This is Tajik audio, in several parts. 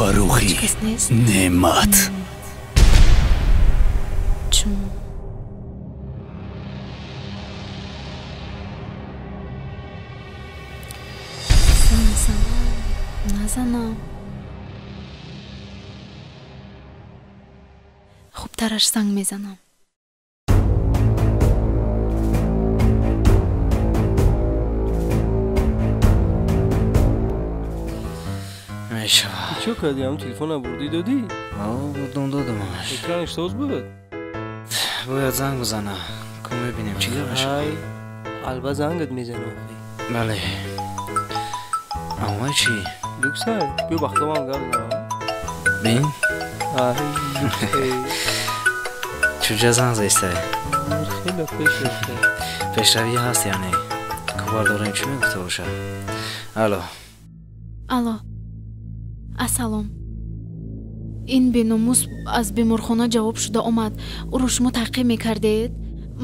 Фаррухи Неъмат. Чун занг занам, назанам. Хубтараш занг мезанам. Чӣ кардӣ? Ҳам телефона бурдӣ додӣ? Бурдум, додамаш. Экранаш соз буд? Бояд занг бизана. Ку мебинем чӣ гап мешавад. Ай, алба зангат мезана охи. Бале. Аммо чӣ? Люксай, биё ба худамам гап занам. Бин? Ай, люксай. Чуҷа занг заистай? Хеле пеш рафта. Пешравӣ ҳаст яъне. Ку бардорем чӣ мегуфта бошад? Алло. Алло. Ассалом. Ин беномус аз беморхона ҷавоб шуда омад. Ӯро шумо таҳқиқ мекардед?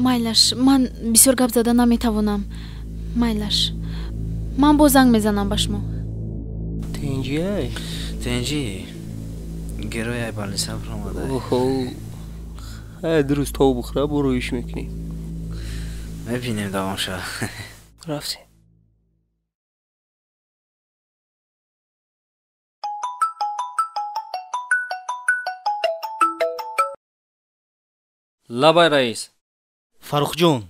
Майлаш, ман бисёр гап зада наметавонам. Майлаш, ман боз занг мезанам ба шумо. Тенҷи ай? Тенҷи. Герои ай балиса баромада. Оҳо. Ай дуруст тов бухӯра, боро иш мекунӣ. Мебинем давом шавад. Рафтем. Лабай, раис. Фаррухҷон,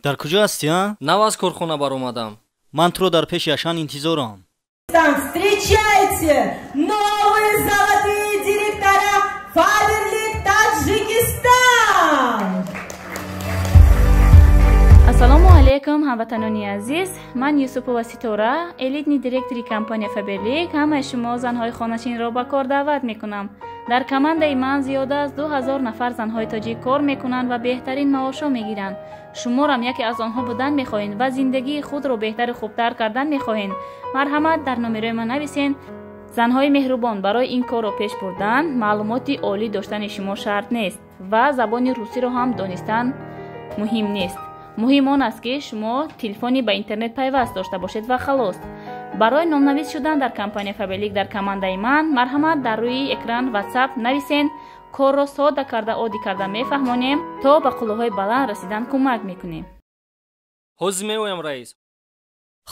дар куҷо ҳастӣ, а? Нав аз корхона баромадам. Ман туро дар пеши Ашан интизорам. Встречайте новые золотые директора Фаберлик Таджикистан! Ассалому алайкум, ҳамватанони азиз. Ман Юсупова Ситора, элитный директори компания Фаберлик. Ҳамаи шумо занҳои хонашинро ба кор даъват мекунам. Дар командаи ман зиёда аз 2000 нафар занҳои тоҷик кор мекунанд ва беҳтарин маошҳо мегиранд. Шуморам яке аз онҳо будан мехоҳед ва зиндагии худро беҳтару хубтар кардан мехоҳед. Марҳамат, дар номерои ман нависен. Занҳои меҳрубон, барои ин корро пеш бурдан маълумоти олӣ доштани шумо шарт нест ва забони русиро ҳам донистан муҳим нест. Муҳим он аст, ки шумо телефони ба интернет пайваст дошта бошед ва халос. Барои номнавис шудан дар компания Фаберлик дар командаи ман, марҳамат, дар рӯи экран WhatsApp нависен. Корро сода карда, оддӣ карда мефаҳмонем, то ба қуллаҳои баланд расидан кӯмак мекунем. Ҳозир меоям, раис.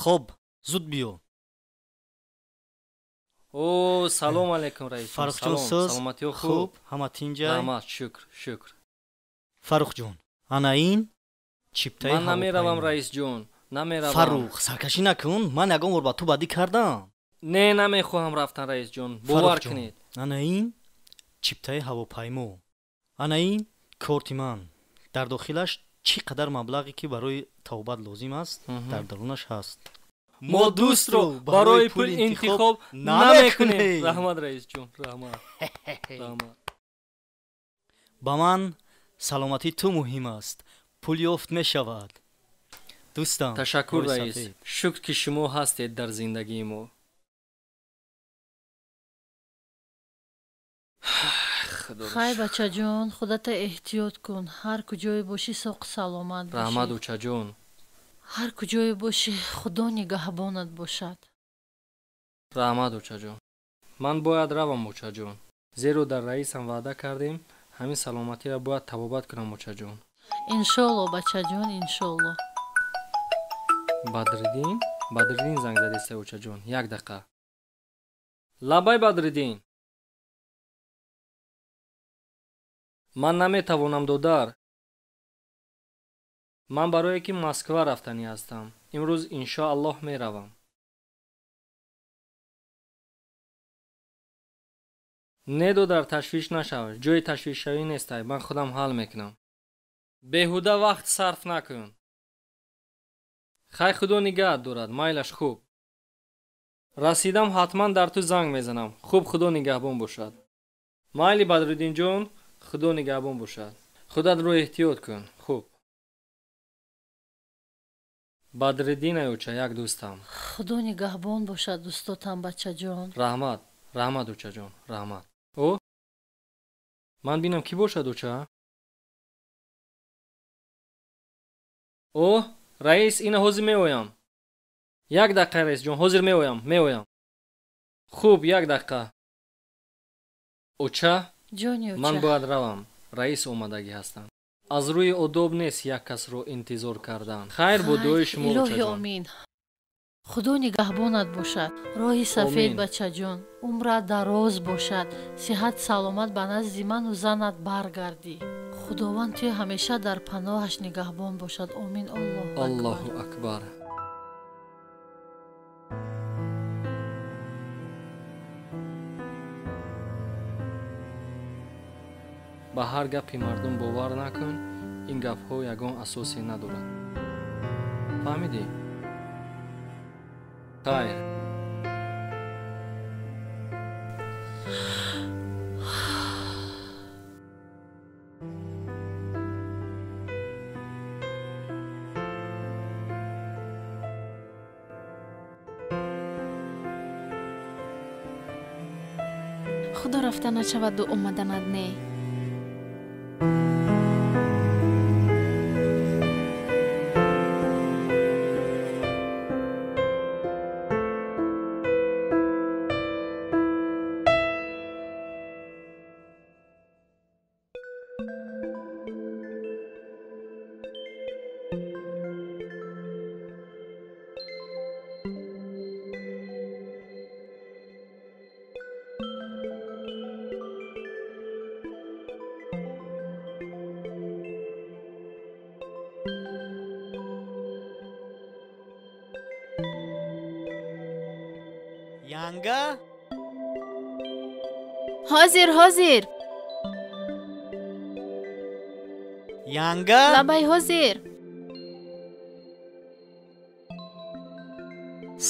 Хоб, зуд биё. О, салом алайкум, раис. Фаррухҷон, соз? Саломатиё хуб? Ҳама тинҷай? Раҳмат, шукр, шукр. Фаррухҷон, ана ин чиптаи Ман намеравам, раисҷон. Намеравам. Фаррух, саркашӣ накун, ман ягон бор ба ту бадӣ кардам. Не, намехоҳам рафтан, раисҷон. Бовар кунед. Ана ин чиптаи ҳавопаймо. Ана ин корти ман. Дар дохилаш чӣ қадар маблағе ки барои тавбат лозим аст, дар дарунаш ҳаст. Мо дӯстро барои пул интихоб намекунем. Раҳмат, раисҷон, раҳмат. Раҳмат. Ба ман саломатии ту муҳим аст. Пул ёфт мешавад. Дӯстам. Ташаккур, раис. Шукр, ки шумо ҳастед дар зиндагии мо. Хай, бачаҷон, худата эҳтиёт кун. Ҳар куҷое бошӣ, соқу саломат бошӣ. Раҳмат, учаҷон. Ҳар куҷое бошӣ, худо нигаҳбонат бошад. Раҳмат, учаҷон. Ман бояд равам, учаҷон. Зеро дар раисам ваъда кардем, ҳамин саломатиро бояд табобат кунам, учаҷон. Иншолло, бачаҷон, иншолло. Бадриддин? Бадриддин занг задеста, учаҷон. Як дақиқа. Лабай, Бадриддин. Ман наметавонам, додар. Ман барое ки Москва рафтанӣ ҳастам. Имрӯз иншоаллоҳ меравам. Не, додар, ташвиш нашав. Ҷои ташвишшавӣ нестай. Ман худам ҳал мекунам. Беҳуда вақт сарф накун. Хай, худо нигаҳат дорад. Майлаш, хуб. Расидам, ҳатман дар ту занг мезанам. Хуб, худо нигаҳбон бошад. Майли, Бадриддинҷон, худо нигаҳбон бошад. Худатро эҳтиёт кун. Хуб. Бадриддин ай, уча, як дӯстам. Худо нигаҳбон бошад дӯстотам, бачаҷон. Раҳмат, раҳмат, учаҷон, раҳмат. О, ман бинам кӣ бошад, уча? О, раис, ина ҳозир меоям. Як дақиқа, раисҷон, ҳозир меоям, меоям. Хуб, як дақиқа. Оча, ҷони оча, ман бояд равам. Раис омадагӣ ҳастанд. Аз рӯи одоб нест як касро интизор кардан. Хайр бо дуои шумо, илоҳи очаҷон. Омин. Худо нигаҳбонат бошад. Роҳи сафед, бачаҷон, умрат дароз бошад, сиҳат саломат ба назди ману занат баргардӣ. Худованд туя ҳамеша дар паноҳаш нигаҳбон бошад. Омин. Аллоҳу Аллоҳу акбар. Ба ҳар гапи мардум бовар накун, ин гапҳо ягон асосе надорад. Фаҳмидӣ? Хайр. Худо рафта нашаваду омаданад не. Янга? Ҳозир, ҳозир. Янга? Лабай, ҳозир.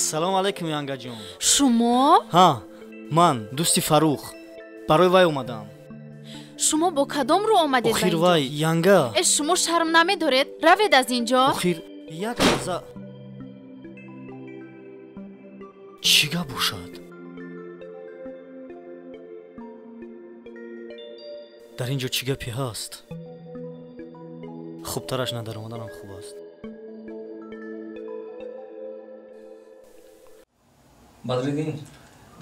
Салом алайкум, Янгаҷон. Шумо? Ҳа, ман дӯсти Фарух. Барои вай омадам. Шумо бо кадом рӯ омадед ба Охир инҷо? вай, Янга. Э, шумо шарм намедоред? Равед аз инҷо. Охир, як лаҳза. Чӣ гап бошад? Дар ин ҷо чӣ гапе ҳаст? Хубтараш надаромаданам хуб аст. Бадриддин,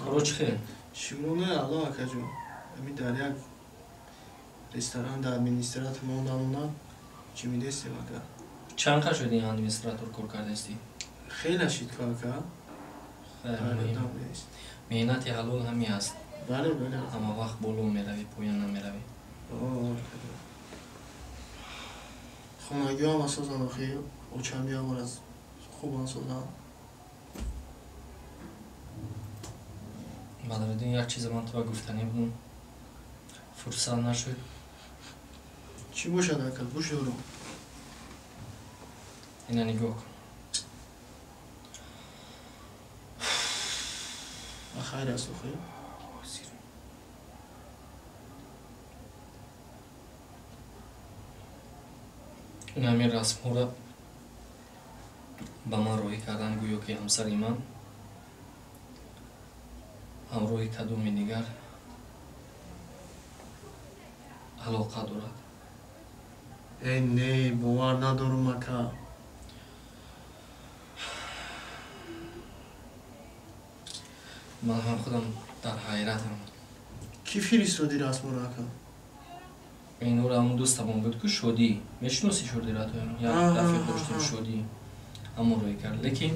коро чӣ хел? Шумо не, алло, акаҷон. Ами дар як ресторан дар администратор мондам, чӣ медестем, ака? Чанд қа шуди администратор кор кардастӣ? Хеле шид ку, ака. Меҳнати ҳалол ҳами аст. Бале, бале. Ҳама вақт боло меравӣ, поён намеравӣ. Хонагиҳоам асозан, охи, очам як бор аз хубам созан. Бадриддин, як чиза ман туба гуфтанӣ будам, фурсат нашуд. Чӣ бошад, ака? Гӯш дорам. Ина нигоҳ кун. Хайр аст, охи? Ин ҳамин расмҳоро ба ман роҳӣ кардан, гӯё ки ҳамсари ман ҳамроҳи кадоми дигар алоқа дорад. Э, не, бовар надорам, ака. Ман ҳам худам дар ҳайратам. Кӣ фиристоди расморо, ака? Инора ҳамон дӯстамон буд ку, Шодӣ. Мешиноси Шодиро? Як рафиқ доштем, Шодӣ, ҳамон роҳӣ кард. Лекин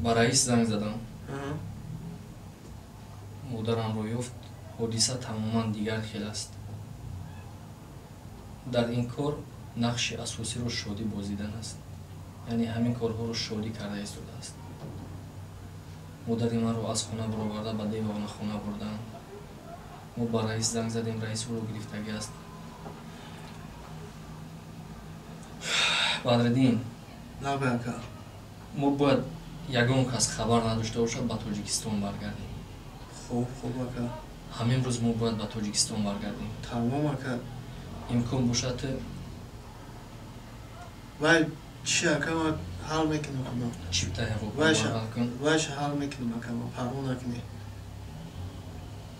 ба раис занг задам, модарамро ёфт. Ҳодиса тамоман дигар хел аст. Дар ин кор нақши асосиро Шодӣ бозидан аст, яъне ҳамин корҳоро Шодӣ карда истодааст. Модари манро аз хона бароварда ба девонахона бурданд. Мо ба раис занг задем, раис ӯро гирифтагӣ аст. Бадриддин, лабай, ака. Мо бояд ягон кас хабар надошта бошад ба Тоҷикистон баргардем. Хуб, хуб, ака. Ҳамин рӯз мо бояд ба Тоҷикистон баргардем. Тамом, ака. Имкон бошад Вай чи, ака, ман ҳал мекунам худам. Чиптаи ҳавопаймо кун. Вайша ҳал мекунам, ака, ман, парво накунӣ.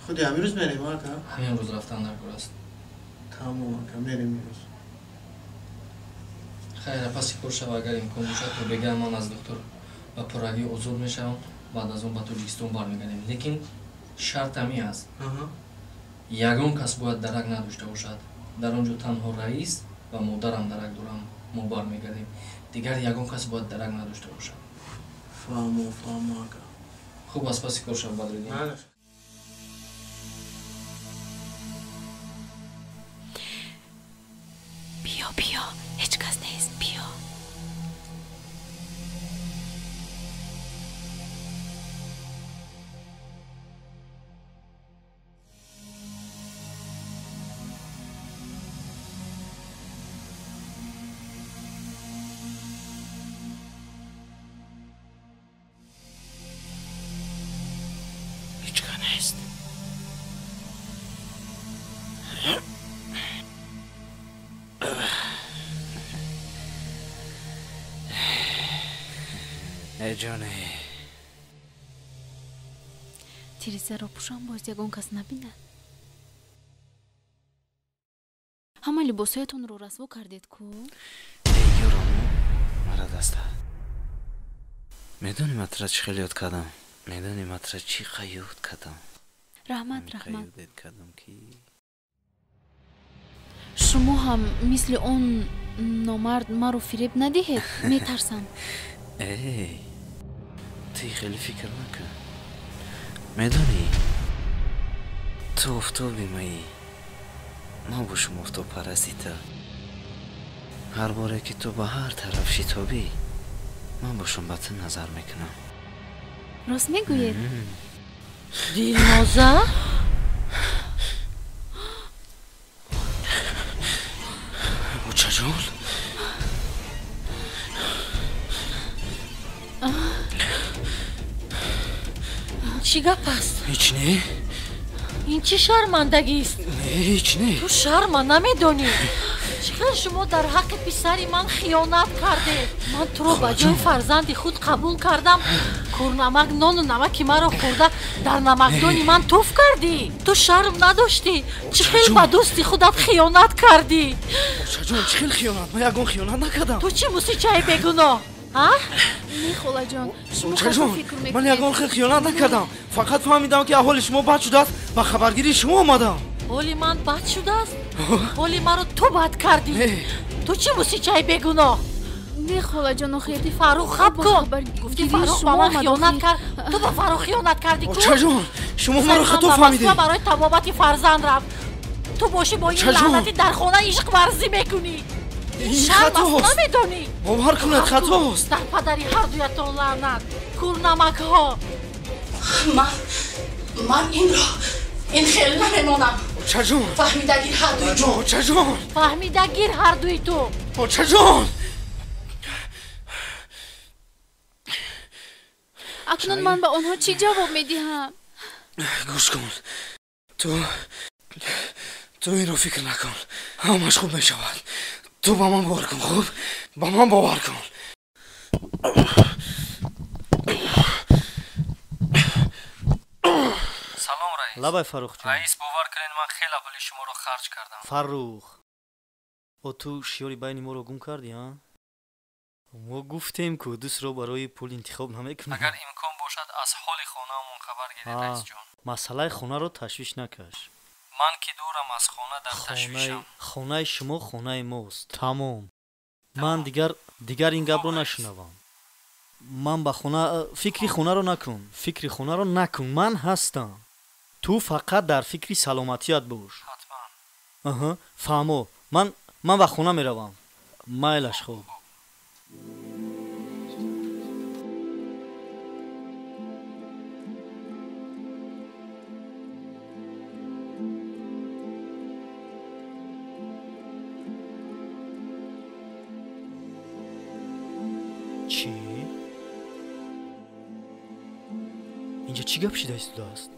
Худи ҳамин рӯз мерем, ака? Ҳамин рӯз рафтан дар кор аст. Тамом, ака, мерем имрӯз. Хайр, паси кор шава, агар имкон бошад, то бега ман аз доктор Ба пуррагӣ озод мешавам, баъд аз он ба Тоҷикистон бармегардем. Лекин шарт ҳамин аст. Ягон кас бояд дарак надошта бошад. Дар он ҷо танҳо раис ва модарам дарак дорам. Мо бармегардем. Дигар ягон кас бояд дарак надошта бошад. Фаҳмо, фаҳмо ака. Хуб, аз паси кор шав, Бадриддин. Биё, биё, ҳеҷ кас нест, биё. Ҳеҷ кас нест. Ҷоне, тирезаро пӯшам, боз ягон кас набинад. Ҳама либосҳоятонро расво кардед ку? Эй ёрому, мара даста. Медонӣ матра чӣ хел ёд кардам? Медонӣ матра чӣ қаюд кардам? Раҳмат, раҳмат. Қаюдет кардам ки шумо ҳам мисли он номард маро фиреб надиҳед, метарсам. Эй, ту хеле фикр накун. Медонӣ, ту офтоби маӣ, ман бошам офтобпарасти ту. Ҳар боре ки ту ба ҳар тараф шитобӣ, ман бошам ба ту назар мекунам. Рост мегӯед? Дилноза? Очаҷон? Чӣ гап аст? Ҳеҷ не. Ин чӣ шармандагист? Не, ҳеҷ не. Ту шарма намедонӣ. Чӣ хел шумо дар ҳаққи писари ман хиёнат кардед? Ман туро ба ҷои фарзанди худ қабул кардам. Курнамак нону намаки маро хӯрда дар намакдони ман туф кардӣ. Ту шарм надоштӣ. Чӣ хел ба дӯсти худат хиёнат кардӣ? Очаҷон, чӣ хел хиёнат? Ман ягон хиёнат накардам. Ту чӣ мусичаи бегуноҳ? Не, холаҷон, шумо хато фикр мекунед. Ман ягон хел хиёнат накардам. Фақат фаҳмидам ки аҳволи шумо бад шудааст, ба хабаргирии шумо омадам. Ҳоли ман бад шудааст? Ҳоли маро ту бад кардӣ. Ту чӣ мусичаи бегуноҳ? Не, холаҷон, охир гуфти Фаррух хаб кун. Гуфти Фаррух ба ман хиёнат кард. Ту ба Фаррух хиёнат кардӣ ку? Очаҷон, шумо маро хато фаҳмидед. Барои табобати фарзанд рафт. Ту бошӣ бо ин лаънатӣ дар хона ишқварзӣ мекунӣ. Ин хатост. Намедонӣ. Бовар кунед, хатост. Дар падари ҳардуятон лаънат, курнамакҳо. Ман инро ин хел намемонам. Очаҷон, фаҳмидагир ҳардуи ту. Очаҷон, фаҳмидагир ҳардуи ту. Очаҷон, акнун ман ба онҳо чӣ ҷавоб медиҳам? Гӯш кун, ту инро фикр накун, ҳамаш хуб мешавад. Ту ба ман бовар кун, хуб? Ба ман бовар кун. Салом, раис. Лабай, Фаррухҷон. Раис, бовар кунед, ман хеле пули шуморо харҷ кардам. Фаррух, о ту шиёри байни моро гум кардӣ, а? Мо гуфтем ку дӯстро барои пул интихоб намекунем. Агар имкон бошад, аз ҳоли хонаамон хабар гиред, раисҷон. Масъалаи хонаро ташвиш накаш. Ман ки дурам аз хона, дар ташвишам. Хонаи шумо хонаи мост. Тамом. Ман дигар ин гапро нашунавам. Ман ба хона фикри хонаро накун. Фикри хонаро накун. Ман ҳастам. Ту фақат дар фикри саломатият бош. Ҳатман. Аҳа, фаҳмо. Ман ба хона меравам. Майлаш, хуб. Чӣ? Инҷа чӣ гап шида истодааст?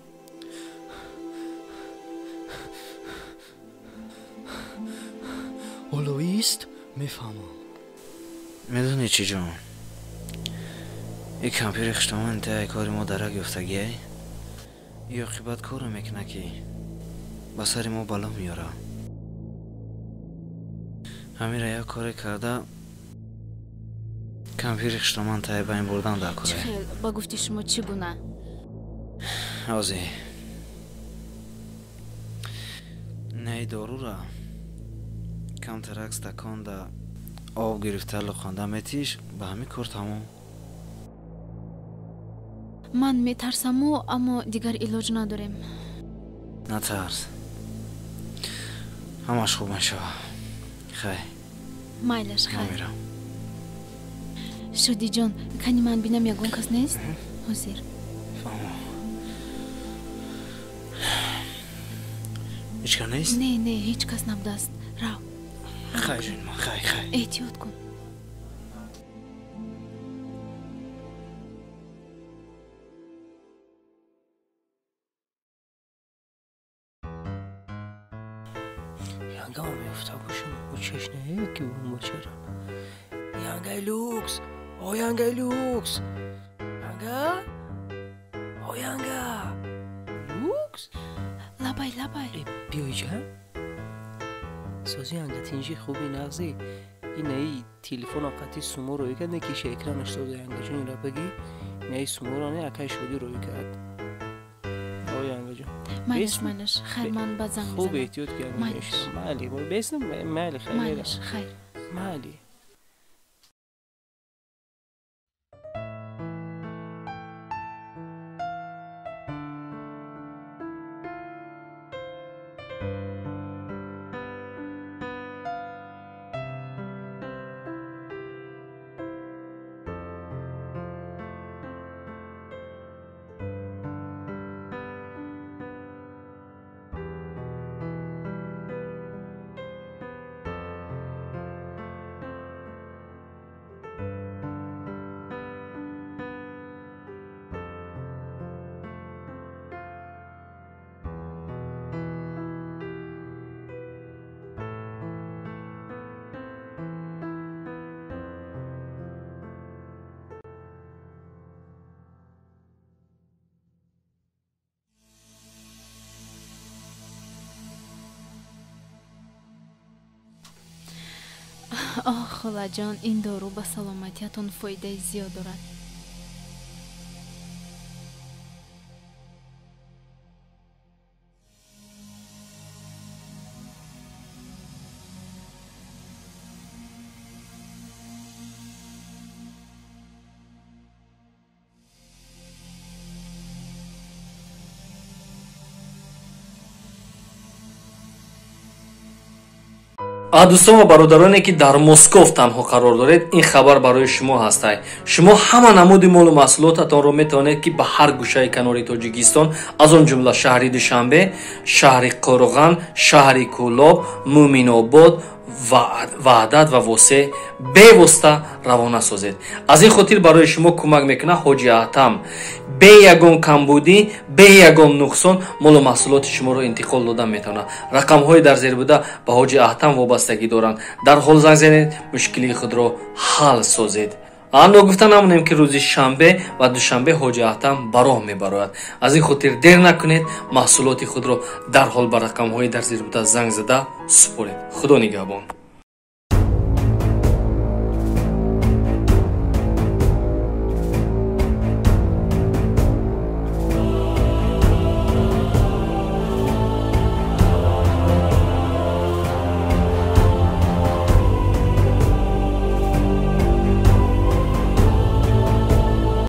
Олоист? Мефаҳмам. Медонӣ чӣ, ҷон? Ин кампири хуштомани таи кори мо дарак ёфтагиай? И оқибат коре мекунад ки ба сари мо бало меёрад. Ҳамира як коре карда Кампири хиштоман тай ба ин бурдан дар Чӣ кора. хел? Ба гуфти шумо чӣ гуна? Ҳозир. Наи дорура камтарак стаконда об гирифта луқонда метиш, ба ҳамин кор тамом. Ман метарсаму, аммо дигар илоҷ надорем. Натарс. Ҳамаш хуб мешава. Хай, Майлаш, ман хайр. мерам. Шодиҷон, кани ман бинам, ягон кас нест ҳозир. Фаҳмо. Ҳеҷ кас нест? Не, не, ҳеҷ кас набудааст. Рав. Хай, ҷони ман, хай, хай. Эҳтиёт кун. Янгама меёфта бошам, ӯ чешнае ки бачара. Янгаи люкс, о янгаи люкс, янга, о янга люкс. Лабай, лабай. Биёиҷа, сози янга, тинҷи, хуби, нағзи? Инаи телефона қати сумо рӯй кард, не киша экранаш соза. Янгаҷон, ира баги, инаи суморо не акай Шодӣ рӯй кард. О янгаҷон. Майлаш, майлаш, хайр, ман баъд занг Хуб, мезанам. эҳтиёт ки. Майлаш. Майли, бесна, майли, хайр. Майлаш, хайр. Майли. Оҳ, холаҷон, ин дору ба саломатиятон фоидаи зиёд дорад. Дӯстон ва бародароне, ки дар Москов танҳо қарор доред, ин хабар барои шумо ҳастай. Шумо ҳама намуди молу маҳсулотатонро метавонед, ки ба ҳар гӯшаи канори Тоҷикистон, аз он ҷумла шаҳри Душанбе, шаҳри Қӯрған, шаҳри Кӯлоб, Мӯминобод, Ваҳдат ва Восеъ бевосита равона созед. Аз ин хотир барои шумо кӯмак мекунад Ҳоҷи Аҳтам. Бе ягон камбудӣ, бе ягон нуқсон молу маҳсулоти шуморо интиқол дода метавонад. Рақамҳои дар зер буда ба Ҳоҷи Аҳтам вобастагӣ доранд. Дарҳол занг занед, мушкилии худро ҳал созед. Ногуфта намонем, ки рӯзи шанбе ва душанбе Ҳоҷи Аҳтам ба роҳ мебарояд. Аз ин хотир дер накунед, маҳсулоти худро дарҳол ба рақамҳои дар зер буда занг зада супоред. Худо нигаҳбон.